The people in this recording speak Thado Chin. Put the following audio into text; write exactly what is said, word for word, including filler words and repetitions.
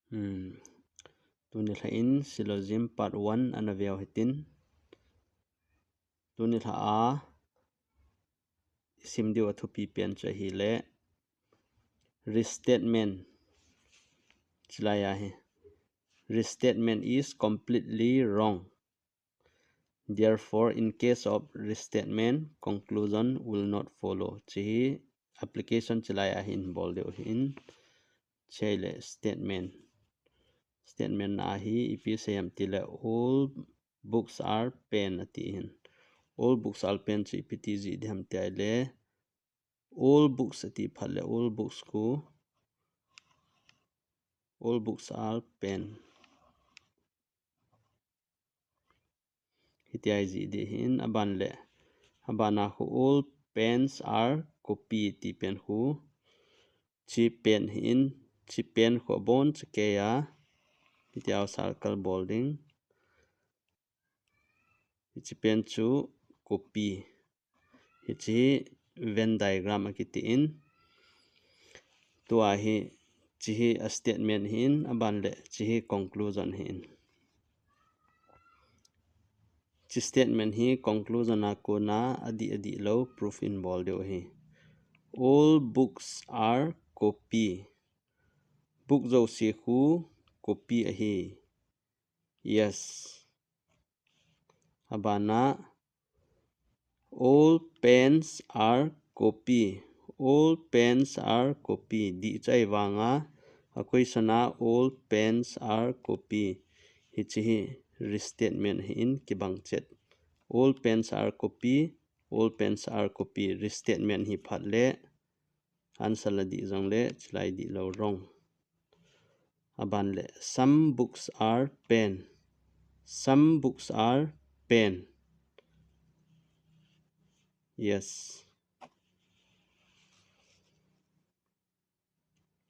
Hmm. Tuni lha in syllogism part one ana veu hitin. Tuni lha a isim diu athupi pen chu ahile restatement. Chulai ahi. Restatement is completely wrong. Therefore, in case of restatement, conclusion will not follow. Hiche hi application chulai ahin bol diu ahin. Hiche ahile statement. Statement na ahi, ipi asei ham tile, all books are panned ati ahin. All books are panned chu ipi ti jih ding ham tile, all books ati phat le, all books khu, all books are panned. Hitia ijih ding ahin, aban le, aban a khu all pens are copy ti pen khu, hiche pen hin, hiche pen khu abon chakei a, hitia circle bol ding. Hiche pen chu copy. Hiche hi Venn diagram akiti in. Tua hi, hiche hi a statement hin, aban le, hiche hi conclusion hin. Hiche statement hi conclusion a kona adih adih lou proof in bol diu ahi. All books are copy. Book jouse khu copy ahi. Yes. Aban a, all pens are copy. All pens are copy. Dih chu ahi vang a, a question a all pens are copy. Hiche hi restatement hin kibang chet. All pens are copy. All pens are copy. Restatement hi phat le answer la dih jong le, chulai dih lou wrong. Aban le, some books are panned. Some books are panned. Yes.